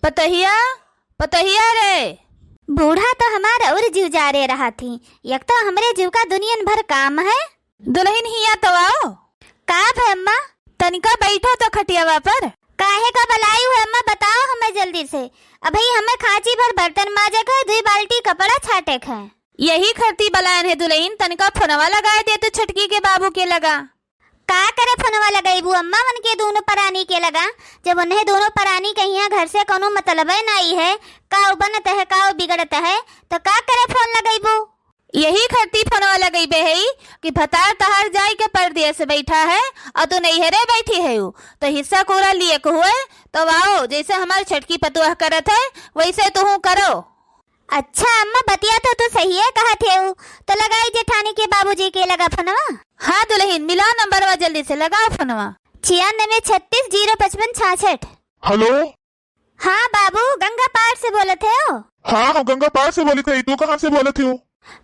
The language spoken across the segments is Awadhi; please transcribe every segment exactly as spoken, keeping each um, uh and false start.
पतोहिया, पतोहिया रे। बूढ़ा तो हमार और जीव जारे रहत ही, एक तो हमरे जीव का दुनियन भर काम है। दुलहिन हिया तो आओ। का भे अम्मा? तनिका बैठो तो खटियावा पर। काहे का बलायू है अम्मा, बताओ हमें जल्दी से। अबही हमें खांची भर बर्तन माजे के, दुई बाल्टी कपड़ा छाटे के है। यही खरती बलायन है दुलहिन, तनिका फोनवा लगाए दे तो छटकी के बाबू के लगा। का करे फोनवा लगइबू अम्मा उनके दूनो परानी के लगा, जब उन्हें दूनो परानी के हियाँ घर से कौनो मतलबे नाई है, का उ बनत है, का उ बिगड़त है, तो का करे फोन लगइबू? यही खरती फोनवा लगइबे है कि भतार तहार जाई के परदेस बैठा है और तू नैहरे बैठी है, तो हिस्सा कोरा लिए के हुए तो आओ, जैसे हमार छटकी पतुआ करत है वैसे तुहू करो। अच्छा अम्मा, बतिया तो तू सहिए कहत हेउ, तो लगाई जेठानी के बाबूजी के लगा फोनवा। हाँ दुलहिन, मिला नंबरवा जल्दी से, लगाओ फोनवा। छियानबे छत्तीस जीरो पचपन छियासठ। हेलो। हाँ बाबू, गंगा पार से बोलत हेउ? हाँ, हम गंगा पार से बोलत हई, तू कहाँ से बोलत हेउ?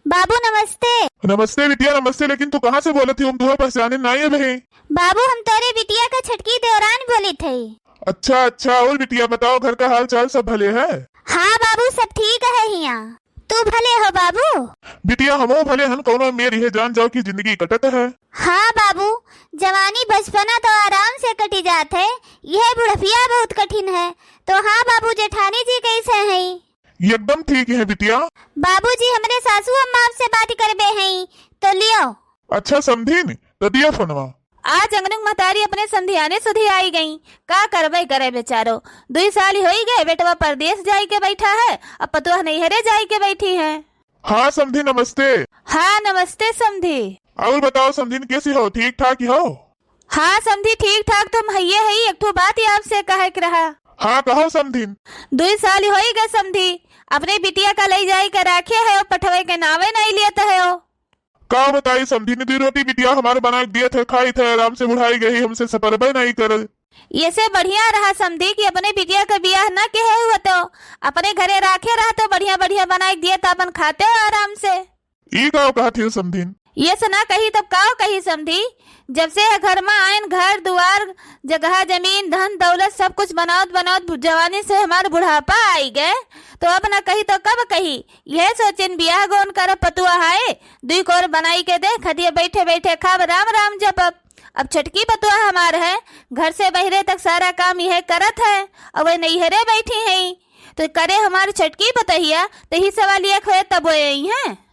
बाबू नमस्ते। नमस्ते बिटिया, नमस्ते, लेकिन तू कहाँ से बोलत हेउ? हम तुहे पहचाने नाई है बहिन। बाबू, हम तोरे बिटिया का छटकी देवरान बोलत हई। अच्छा, अच्छा, और बिटिया बताओ, घर का हाल चाल सब भले है? हाँ बाबू, सब ठीक है हियाँ। तू भले हो बाबू? बिटिया, हमो भले हन, कौनो मेर है, जान जाओ कि जिंदगी कटत है। हाँ बाबू, जवानी बचपना तो आराम से कटी जात है, यह बुढ़पिया बहुत कठिन है। तो हाँ बाबू, जेठानी जी कैसे हैं? एकदम ठीक है बिटिया। बाबूजी, हमरे सासू अम्मा आपसे बात करबे हैं, तो लियो। अच्छा समधिन, तो दिया फोनवा। आज अंगनू क महतारी अपने संधियाने सुधियाई गई। का करबे करे बेचारो, दुई साल ही होई गए, बेटवा परदेस जाई के बैठा है, अब पतोह नैहरे जाई के बैठी है। हाँ समधी, नमस्ते। हाँ नमस्ते समधी। और बताओ समधिन, कैसी हो, ठीक ठाक ही हो? हाँ समधी, ठीक ठाक तो हम हइये हई, एक ठो बात ही आपसे कहे के रहा। हाँ कहो समधिन। दुई साल ही होई गए समधी, अपने बिटिया का लई जाई के राखे है, पठवे के नावे नहीं लेत है। का बताई समधिन, दुई रोटी बिटिया हमारे बनाए दियत है, खाइत है, आराम से बुढ़ाई गई, हमसे सपरबे नहीं करल। ये से बढ़िया रहा समधी कि अपने बिटिया का बियाह न किहे हुआ तो अपने घरे राखे रहा तो बढ़िया बढ़िया बनाए दियत, अपन खाते हो आराम से। ई का कहत हियो समधिन? ये से ना कही तब का कही समधी, जब से घर में आयन, घर दुआर, जगह जमीन, धन दौलत सब कुछ बनावत बनावत बु-, जवानी से हमार बुढ़ापा आई गए, तो अब ना कही तो कब कही। यह सोचिन बियाह गौन करब पतुआ हाय, दुई कोर बनाई के दे, खदिया बैठे बैठे खाब, राम राम जपब। अब छोटकी पतुआ हमार है, घर से बहिरे तक सारा काम यह करत है, और वह नैहरे बैठी हैं, तो करे हमार छोटकी पतोहिया, तो ही सवाल ये खोए तब वो यही हैं।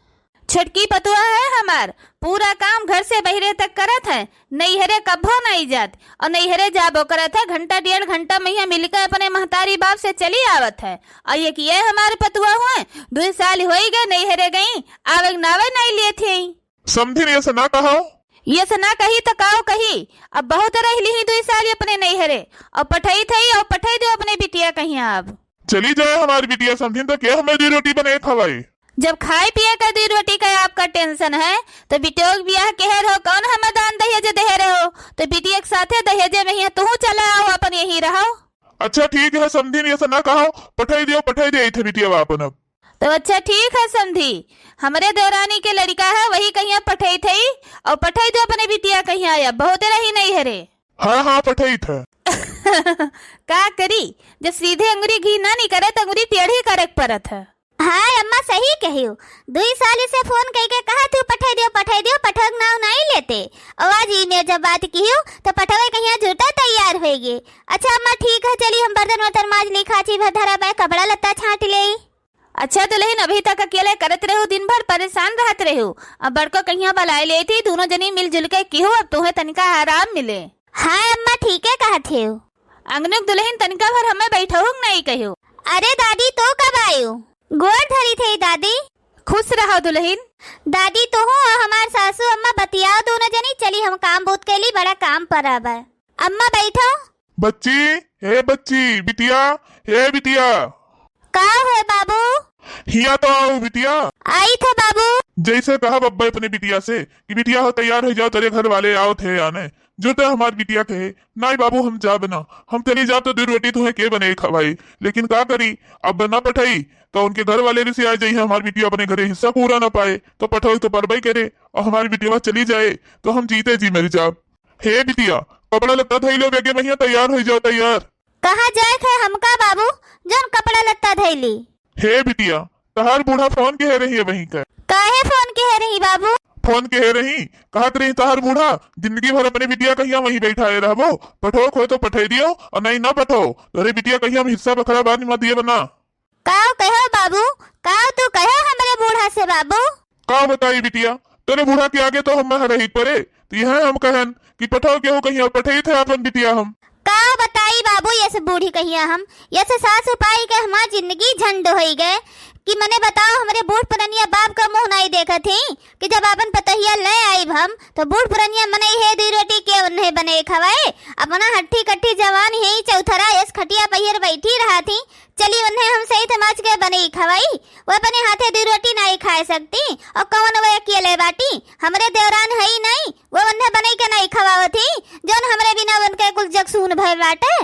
छोटकी पतुआ है हमार, पूरा काम घर से बहिरे तक करत है, नैहरे कब्बो नहीं जात, और नैहरे जाबो करत है, घंटा डेढ़ घंटा में यहाँ मिलकर अपने महतारी बाप से चली आवत है। और ये कि ये हमार पतुआ हुए, दुई साल होई गए नैहरे गई, आवे के नावे नहीं लिए थे। समधिन, ये से ना कहो। ये से ना कही तो काओ कही, अब बहुत रह ली ही दुई साल अपने नैहरे, और पठाई थे, और पठाई दो अपने बिटिया कहीं अब। चली जाए हमारी बिटिया समधिन, तो क्या हमें दुई रोटी बने खवाई? जब खाए पिए का दुई रोटी का आपका tension है, तो बिटियों के बियाह के रहो, कौन हमें दान दहेज दे रहे हो? तो बिटिया के साथे दहेजे में ही है, तू चला आओ, अपन यहीं रहो। अच्छा ठीक है समधिन, ये से ना कहो, पठाई दियो, पठाई दे इथे बिटिया अपन अब। तो अच्छा ठीक है समधी, हमरे देवरानी के लड़का है, वही कहिया पठाई थे, और पठाई दो अपने बिटिया कहिया आया, बहुत रही नहीं हरे। हाँ, हाँ, पठाई थे। का करी, जब सीधे अंगुरी घी ना निकरे, तो अंगुरी टेढ़ी करे के परत है। हाँ अम्मा, सही कहियो। दुई साल से फोन कई के कहा तू पठाई दियो, पठाई दियो, पठवे के नाव नहीं लेते। और आज ई में जब बात कियो, तो पठवे कहिया झूठा तैयार होई गए। अच्छा अम्मा, ठीक है, चली हम बर्तन वर्तन माज ली, खाची भर धरा बा, कपड़ा लत्ता छांट ले। अच्छा दुलहिन, अभी तक अकेले करत रहू, दिन भर परेशान रहत रहू, अब बड़को कहिया बलाए लेती, दोनों जनी मिलजुल के किहू, अब तुम्हें तनिका आराम मिले। हाँ अम्मा, ठीके कहत हेउ। अंगनुक दुलहिन, तनिका भर हमें बैठहू नहीं कहियो। अरे दादी, तो कब आयो? गोड़ धरी थे दादी। खुश रहो दुलहिन। दादी, तो हो हमार सासू अम्मा बतियाओ दोनों जनी, चली हम काम बहुत कैली, बड़ा काम परा बा। अम्मा बैठो। बच्ची, हे बच्ची, बिटिया, हे बिटिया। का है बाबू? हिया तो आओ बिटिया। आई थे बाबू। जैसे कहा बब्बा अपने बिटिया से कि बिटिया हो तैयार हो जाओ, तेरे घर वाले आओ थे आने। जो ते हमार बिटिया कहे, "नहीं बाबू, हम जाब ना, हम चली जाब तो दू रोटी तुम्हें के बने खवाई।" लेकिन का करी, अब ना पठाई तो उनके घर वाले भी से आ जाइए, हमार बिटिया अपने घरे हिस्सा पूरा ना पाए, तो पठाई तो परबई करे, और हमारी बिटिया चली जाए तो हम जीते जी मर जाब। हे बिटिया, कपड़ा लत्ता धई लो, बेगे महिया तैयार हो जाओ, तैयार। कहाँ जाए थे हमका बाबू, जौन कपड़ा लत्ता धइली? हे बिटिया, तहार बूढ़ा फोन किहे रही अबहीं के। काहे फोन किहे रही बाबू? फोन किहे रही, कहत रही तहार बूढ़ा, जिंदगी भर अपने बिटिया कहिया वहीं बैठाए रहबो, पठो खोए तो पठे दियो, और नहीं ना पठो, तोरे बिटिया कहिया हम हिस्सा बखरा बाद में दिए बना। काव कहो बाबू, काव तू कहो हमरे बूढ़ा से बाबू? का बताई बिटिया, तोरे बूढ़ा के आगे तो हम रही परे, तो यह हम कहन कि पठाओ केहू कहीं और पठई थे आपन बिटिया हम। का बताई बाबू, ये से बूढ़ी कहिया हम, ये से सास उपाई के हमार जिंदगी झंड होई गए कि मने बताओ, हमरे बूढ़ पुरनिया बाप का मुंह नहीं देखत ही कि जब आपन पतोहिया ले आइब हम, तो बूढ़ पुरनिया मने हे दुई रोटी के उन्हें बने खवाए, अपना हट्ठी कट्ठी जवान ही चौथरा यस खटिया पहिर बैठी रहा थी, चली उन्हें हम सही तमाच के बने खवाई, वो अपने हाथे दुई रोटी नहीं खाए सकती, और कौन वो अकेले बाटी, हमरे देवरान है ही नहीं, वो उन्हें बने के नहीं खवावत ही, जौन हमरे बिना उनके कुल जगसून भय बाटे।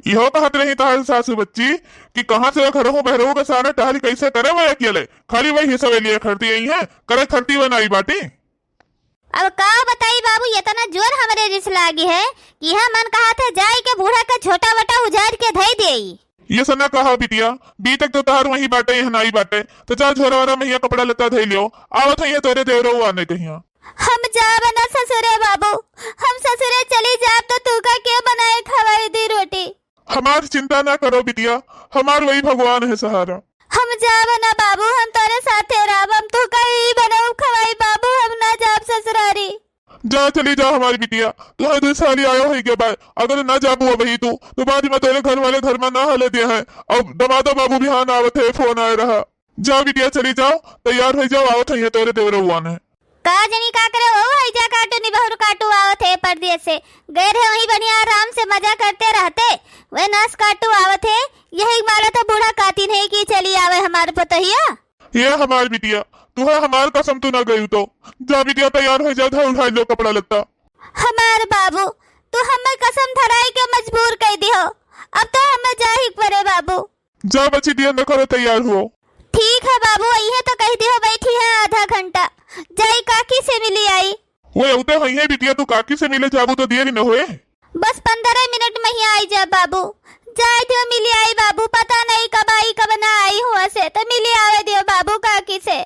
इहो कहत रही तहार सासू बच्ची कि कहाँ से घरहू बहरहू के सारा टहल कैसे करे वो अकेले, खाली वही हिस्सा लिए खरती आई है, करे खरती वो नाई बाटी। अब का बताई बाबू, इतना जोर हमरे रिस लागी है कि यह मन कहा थे जाए के बूढ़ा का झोटा वोटा उजाड़ के धई देई। ये सना कहा बिटिया, बीतक तो तहार वही बाटे, यह नाई बाटे, तो जा झोरा वोरा में यह कपड़ा लत्ता धई लियो, आवत है ये तोरे देवरऊ आने कहिया। हम जाब ना ससुरे बाबू, हम ससुरे चली जाब तो तू का के बनाए खवाई दी रोटी? हमार चिंता ना करो बिटिया, हमार वही भगवान है सहारा। हम जाब ना बाबू, हम तोरे साथे रहब, हम तू का ही बनाऊ खवाई बाबू, हम ना जाब ससुरारी। जा चली जा हमारी बिटिया, तुम्हें दो साल ही आयो है के बाद, अगर ना जाबू अबही तू, तो बाद में तोरे घर वाले घर में ना हले दिए हैं। अब दमादा बाबू बिहान आवत है, फोन आए रहा। जा बिटिया चली जाओ, तैयार हो जाओ, आवत है तोरे देवरऊ आने। का जनी का करे हो, है जा काटू निबहुर काटू आवत है परदेस से। गए रहे वहीं बढ़िया आराम से मजा करते रहते, वे नास काटू आवत है। यही मारा तो बूढ़ा कातिन है कि चली आवे हमार पतोहिया। ये हमार बिटिया, तू है हमार कसम तू ना गयू तो। जा बिटिया तैयार हो जा, धर उठा लो कपड़ा लत्ता। हमार बाबू, तू हमें कसम धराई के मजबूर कर दियो, अब तो हमें जा ही पड़े बाबू। जा बच्ची, दिया न करो, तैयार हुओ। ठीक है बाबू, अइहे तो कह दियो बैठी है आधा घंटा, जाई काकी से मिली आई। वो अउते होइहे बिटिया, तू काकी से मिले जाबू तो देर न होए। बस पंद्रह मिनट में ही आई जा बाबू, जाए दियो मिली आई बाबू, पता नहीं कब आई कब ना आई हुआ से, तो मिली आवे दियो बाबू काकी से।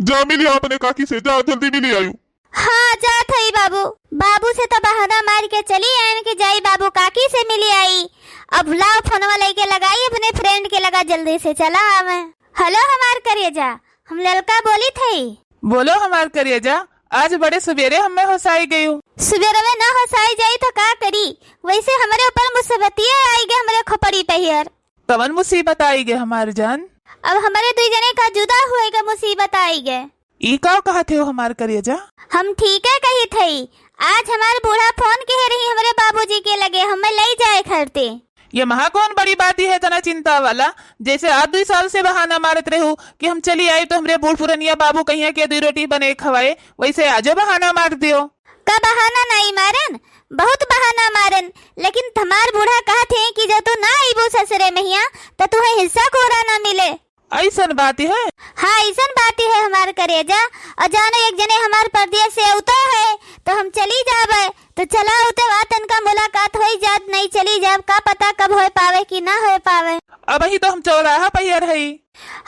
जा मिली अपने काकी से, जा जल्दी मिली आयु। हाँ, जात हई बाबू। बाबू से तो बहाना मार के चली आयन कि जाई बाबू काकी से मिली आई। अब लाओ फोनवा लेके लगाई अपने friend के लगा, जल्दी से चला आवे। Hello हमार करेजा, हम ललका बोली थई। बोलो हमार करेजा, आज बड़े सुबेरे हमें होसाई गयू। सुबेरवे ना होसाई जाई तो का करी, वैसे हमरे ऊपर मुसीबतिये आई गे हमरे खोपड़ी पे हियर। कवन मुसीबत आई गे हमार जान? अब हमरे दुई जने का जुदा हुए के मुसीबत आई गे। ई का कहत हो हमार करेजा? हम ठीके कही थई। आज हमार बूढ़ा फोन किहे रही हमरे बाबूजी के लगे, हमें ले जाए खरते। ये महा कौन बड़ी बात है इतना चिंता वाला? जैसे आज दुई साल से बहाना मारत रहू कि हम चली आई तो हमरे बूढ़ पुरनिया बाबू कहिया के दुई रोटी बने खवाए, वैसे आजो बहाना मार दियो। का बहाना नहीं मारन, बहुत बहाना मारन, लेकिन हमार बूढ़ा कहत है कि जब तू ना आईबू ससुरे महिया, तो तुहे हिस्सा कोरा ना मिले। ऐसन बात है? हाँ, ऐसन बात है हमार करेजा। और जानो एक जने हमार परदेस से उतरे है, तो हम चली जाबे, तो चला उते वा तनका मुलाकात होई जात, नहीं चली जाब, का पता कब होए पावे कि ना होए पावे। अबही तो हम चौराहा पहियर हई।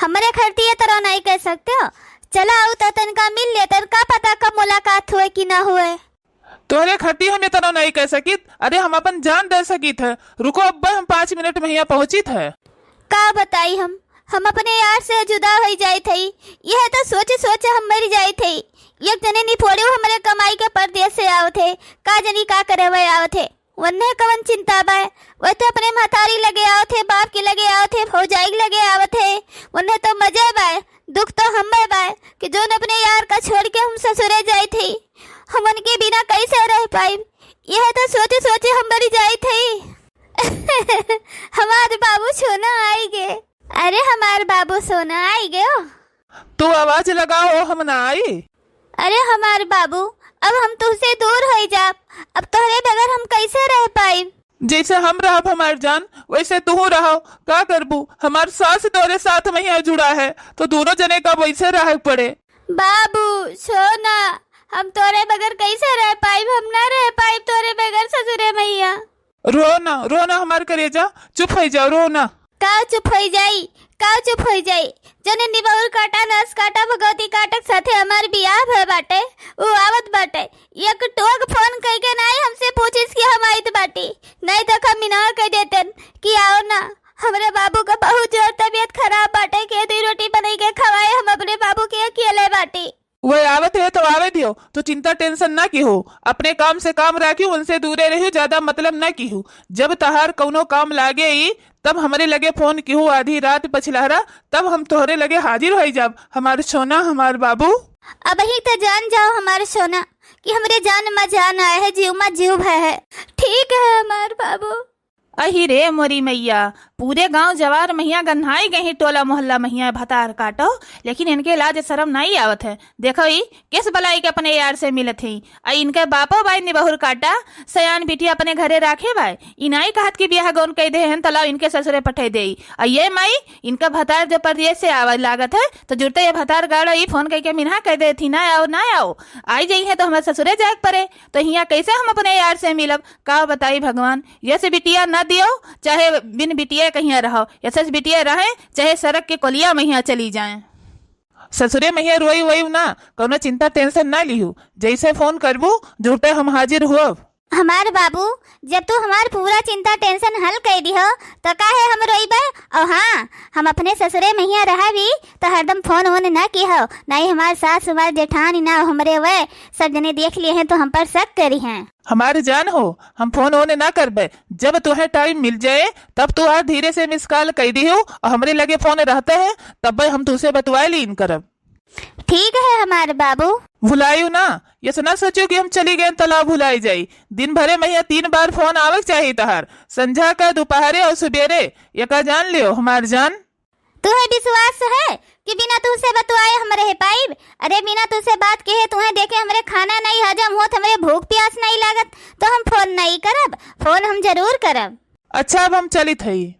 हमरे खरती ये तरह नहीं कह सकते हो, चला आऊ तो तनका मिल ले, तन का पता कब मुलाकात हुए कि ना हुए। तोहरे खरती हम ये तरह नहीं कह सकित, अरे हम अपन जान दे सकित है। रुको अब्बे, हम पाँच मिनट में हियाँ पहुँचित है। का बताई हम, हम अपने यार से जुदा होई जाइत हई, यह तो सोच सोच हम मर जाइत हई। एक जने निफोड़े हमरे कमाई के परदेस से आवत है, का जनी का करे हुए आवत है। वन्ने कवन चिंता बाय, वह तो अपने महतारी लगे आवत है, बाप के लगे आवत है, भौजाई के लगे आवत है, वन्ने तो मजे बाय। दुख तो हमें बाय कि जोन अपने यार का छोड़ के हम ससुरे जाइत हई, हम उनके बिना कैसे रह पाइब, यह तो सोचे सोचे हम मरी जाइत हई। हमार बाबू सोना आई गे। अरे हमार बाबू सोना आई गयो। तू आवाज लगाओ, हम ना आई। अरे हमार बाबू, अब हम तुहसे दूर होई जाब, अब तोहरे बगैर हम कैसे रह पाइब? जैसे हम रहब हमार जान, वैसे तुहू रहो। का करबू, हमार सास तोरे साथ में ही जुड़ा है, तो दोनों जने का वैसे रहे पड़े। बाबू सोना, हम तोरे बगैर कैसे रह पाइब? हम ना रह पाइब तोरे बगैर ससुरे मैया। रो ना, रो ना हमार करेजा, चुप होइ जाओ, रो ना। काव चुप होइ जाई, काव चुप होइ जाई? जने निबहुर काटा, नास काटा, भगवती काटक साथे हमार बियाह भय बाटे, उ आवत बाटे। एक टोक फोन कइके नाई हमसे पूछिस कि हम आइत बाटी, नाई तो हम इनकार कइ देतेन कि आओ ना। हमरे बाबू का बहुत जोर तबीयत खराब बाटे, के दुई रोटी बनाई के खवाए, हम अपने बाबू के अकेले बाटी। वह आवत है तो आवे दियो, तो चिंता tension ना किहू, अपने काम से काम राखियो, उनसे दूरे रहियो, ज्यादा मतलब ना किहू। जब तहार कउनो काम लागे ई, तब हमरे लगे फोन किहू आधी रात पछिलहरा, तब हम तोहरे लगे हाजिर होइ जाब, हमार सोना, हमार बाबू। अबहीं त जान जाओ हमार सोना कि हमरे जान मा जान आए है, जीव मा जीव भय है। ठीक है हमार बाबू। अहि रे मोरी मइया, पूरे गाँव जवार महिया गन्हाई गई, टोला मोहल्ला महिया भतार काटो, लेकिन इनके लाज सरम नाई आवत है। देखो ई किस बलाई के अपने यार से मिलत ही। आ इनके बापो बाई निबहुर काटा, सयान बिटिया अपने घरे राखे बाय। ई नाई कहत कि बियाह गौन कइ दे हन, तलाव इनके ससुरे पठइ देई। आ ये माई, इनका भतार जो परदेस से आवे लागत है, तो जुरते ये भतार गाड़ा ई फोन कइके मिनहा कइ देत ही, "ना आओ, ना आओ। आई जइहें तो हमारे ससुरे जाए के परे, तो हियाँ कइसे हम अपने यार से मिलब?" का बताई भगवान, यस बिटिया न दियो, चाहे बिन बिटिया कहिया रहो, यस बिटिया रहे, चाहे सड़क के कोलिया महिया चली जाए। ससुरे महिया रोई वोई ना, कउनो चिंता tension ना लिहू, जइसे फोन करबू, झूठे हम हाजिर हुअब। हमार बाबू, जब तू हमार पूरा चिंता tension हल कइ दिहो, तो काहे हम रोइबे? और हाँ, हम अपने ससुरे महिया रहबी, तो हरदम फोन वोन ना किहो, नाई हमार सास, हमार जेठानी ना हमरे वे, सब जने देख लिए हैं तो हम पर शक करी हैं। हमार जान हो, हम फोन वोन ना करबे। जब तोहे time मिल जाए, तब तू आ धीरे से miss call कइ दिहो, और हमरे लगे फोन रहते है, तब हम तुसे बतवाए लीन करब। ठीक है हमार बाबू। भुलायु ना, यस ना सोचियो कि हम चली गए तलाव भुलाई जाई। दिन भरे महिया तीन बार फोन आवे के चाही तहार, संझा का, दोपहरे और सुबेरे। यका जान लियो हमार जान। तुहे विश्वास है कि बिना तुहसे बतवाए हम रह पाइब? अरे, बिना तुहसे बात किहे तुहे देखे हमरे खाना नहीं हजम होत, हमरे भूख प्यास नहीं लागत, तो हम फोन नहीं करब, फोन हम जरूर करब। अच्छा, अब हम चलित हई।